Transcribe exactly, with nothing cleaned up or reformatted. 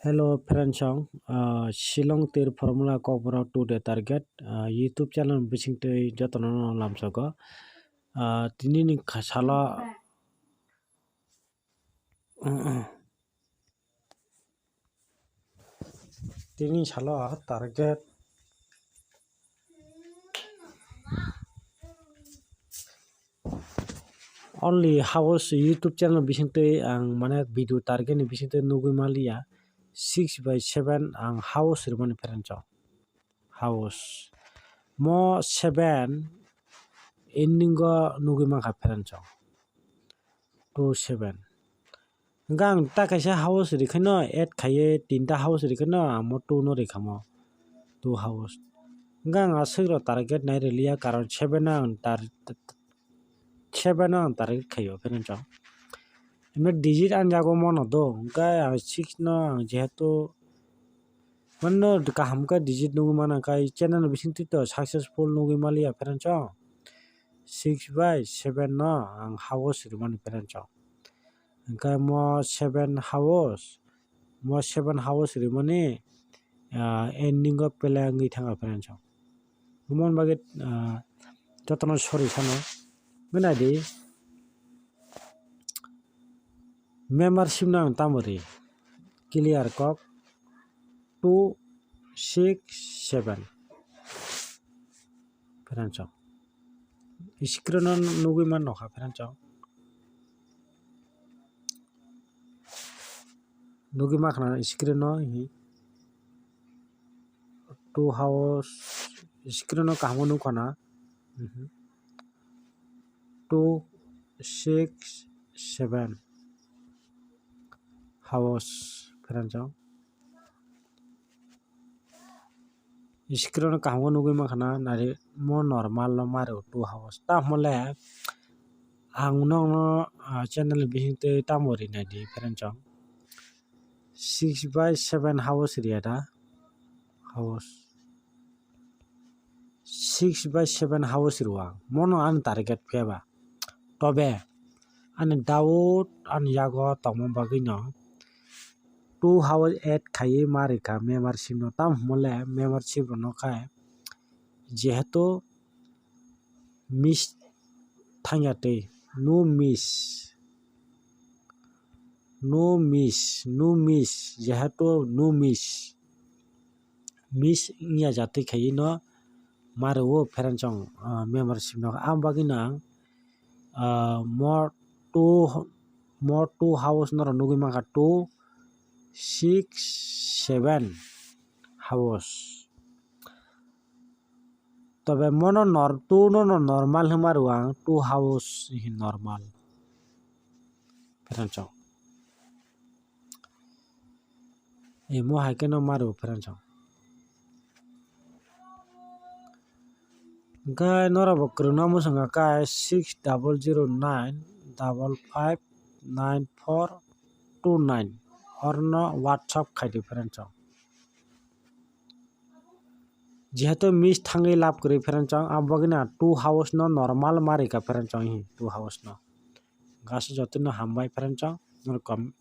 Hello friends, ang, ah, Shillong Tir Formula Kokborok today target, ah, YouTube channel bising twi jotono no lamsogo. Ah, tini ni kha-, salo, tini salo ah target Only house YouTube channel bising twi ang mane video target ni bising twi nugwi manliya six by seven ang house rimani pherenchong. House mo seven ending o nugwi mankha pherenchong. Two seven. Hwnkhe ang ta kaisa house rikhaino add khaiwi tinta house rikhaino ang mo two no rikhamo. Two house. Hwnkhe ang aswk rok target nai rwliya, karon seven no ang tar-, seven no ang target khaio pherenchong. Hwnba digit ang jago mono do, hwnkhe ang six no ang jehetu mano kaham khe digit nugwi mana khe channel bising twi to successful nugwi manliya pherenchong. Six by seven no ang house rimani pherenchong. Hwnkhe mo seven house, mo seven house rimani, ah, ending o play wngwi thangkha pherenchong. Omo bagwi, ah, jotono sorry sano. Nai di. Membership no ang tamo ri? Clear kok two six seven. Pherenchong. Screen o nugwi man nokha pherenchong. Nugwi makhna screen o hi. Two house screen o kaham nukha na. Mhm. Two six seven house pherenchong. Screen o kaham khe nugwi mankha na, nari mo normal no mario two house. Tamo le ang nokno, ah, channel bising twi tamo rinai di pherenchong. Six by seven house riya da. House. Six by seven house rwang. Mono ani target phiya ba. Tobe ani doubt ani yago tongma bagwi no two house add khaiwi ma rikha membership no. Tamo hwnmale membership rwno khai jehetu miss thangya twi, no miss, no miss, no miss, jehetu no miss, miss wngya jatwi khaiwi no ma rwo pherenchong, ah, membership no. Ang bagwi no ang, ah, mo two, mo two house no rw nugwi mankha two six seven house. Tobe mono nor-, two no no normal hwnma rw ang, two house hi normal. Pherenchong. Imo hai khe no ma rw pherenchong. Hwnkhe norok bo kwrwngna mwswng kha six double zero nine double five nine four two nine. Orno WhatsApp khai di pherenchong. Jehetu miss thangwi lab kwrwi pherenchong, ang bagwino two house no normal ma rikha pherenchong hi two house no. Gasi jotono hambai pherenchong, norok kom-,